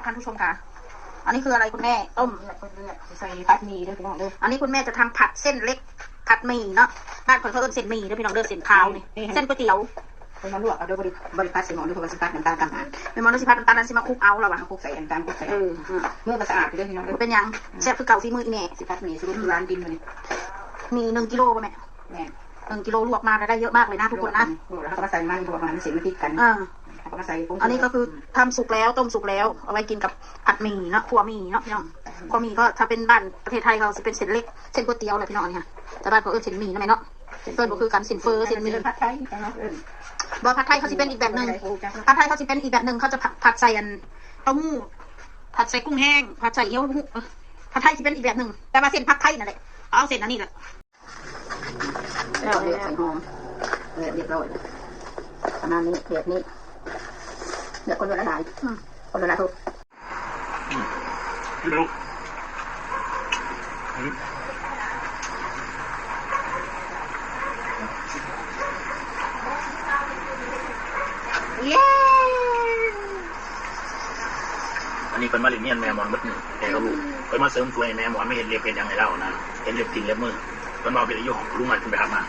ທ່ານຜູ້ຊົມຄ່ະ ອັນນີ້ຄືອະໄລຄຸນແມ່? ຕົ້ມ ເລືອດ ເລືອດ ໃສ່ຜັດໝີ່ເດີພີ່ນ້ອງເດີ. ອັນນີ້ຄຸນແມ່ຈະທຳຜັດເສັ້ນເລັກ ຜັດໝີ່ເນາະ. ບ້ານຂ້ອຍເຂົາເອີ້ນເສັ້ນໝີ່ເດີພີ່ນ້ອງເດີ ເສັ້ນຂາວນີ້ ເສັ້ນກ໋ວຍຕຽວ. ເພິ່ນມາລວກເອົາເດີ ບໍ່ໄດ້ ບໍ່ໄດ້ຜັດໃສ່ໝໍ້ເດີ ເພາະວ່າຊິຜັດນ້ຳຕານຕ່າງຫາກ. ແມ່ນບໍ່? ເຮົາຊິຜັດນ້ຳຕານ ຊິມາຄຸກເອົາລະວ່າ ຄຸກໃສ່ນ້ຳຕານ ຄຸກໃສ່ ເອີ ມື້ກໍສະອາດເດີພີ່ນ້ອງເດີ. ເປັນຫຍັງ? ອືມ ແຊບຄືເກົ່າ ສີມືອີ່ແມ່. ຊິຜັດໝີ່ສູດໂບລານກິນມື້ນີ້. ໝີ່ໜຶ່ງກິໂລບໍ່ແມ່? ແມ່ນ ໜຶ່ງກິໂລ ລວກມາແລ້ວໄດ້ເຍອະມາກເລີຍນະທຸກຄົນນະ. ລວກ ແລ້ວເຮົາກໍມາໃສ່ມັນ ເພາະວ່າມັນຊິບໍ່ຕິດກັນ. ເອີ ເຮົາກໍມາໃສ່ ອັນນີ້ກໍຄືທຳສຸກແລ້ວ ຕົ້ມສຸກແລ້ວ ເອົາໄວ້ກິນກັບຜັດໝີ່ເນາະ ຂົ້ວໝີ່ເນາະພີ່ນ້ອງ. ຂົ້ວໝີ່ກໍຖ້າເປັນບ້ານປະເທດໄທເຂົາຊິເປັນເສັ້ນເລັກ ເສັ້ນກ໋ວຍຕຽວແຫຼະພີ່ນ້ອງ. ອັນນີ້ ແຕ່ບ້ານເຂົາເອີ້ນເສັ້ນໝີ່ນຳແມ່ເນາະ ເອີ້ນບໍ່ຄືກັນ ເສັ້ນເຝີ ເສັ້ນໝີ່ ເອີ້ນຜັດໄທ ເອີ້ນ ບໍ່ ຜັດໄທເຂົາຊິເປັນອີກແບບໜຶ່ງ. ຜັດໄທເຂົາຊິເປັນອີກແບບໜຶ່ງ ເຂົາຈະຜັດ ຜັດໃສ່ອັນເຕົ້າຫູ້ ຜັດໃສ່ກຸ້ງແຫ້ງ ຜັດໃສ່ເຫຍຫູ ເອີ ຜັດໄທຊິເປັນອີກແບບໜຶ່ງ ແຕ່ວ່າເສັ້ນຜັດໄທນັ້ນແຫຼະ ເອົາເສັ້ນອັນນີ້ແຫຼະ. ແລ້ວເລືອດໃສ່ຫອມ ເລືອດຮຽບຮ້ອຍ ປະມານນີ້ ແບບນີ້. ເລືອດຄົນລະຫຼາຍ ອືມ ຄົນລະຫຼາຍໂພດ. ອືມ ກິນເລີຍລູກ. ອືມ ເຢ້ ອັນນີ້ເພິ່ນມາຫຼິ້ນຮຽນແມ່ໝອນໝົດມື້ ແຕ່ກັບລູກ. ເພິ່ນມາເສີມຊ່ວຍແມ່ໝອນ ມາເຮັດເລັບເຮັດຫຍັງໃຫ້ລາວນະ ເຮັດເລັບຕີນເລັບມື. ເພິ່ນວ່າໄປຢູ່ຫ້ອງ ລຸງນັດເພິ່ນໄປຮັບມາ.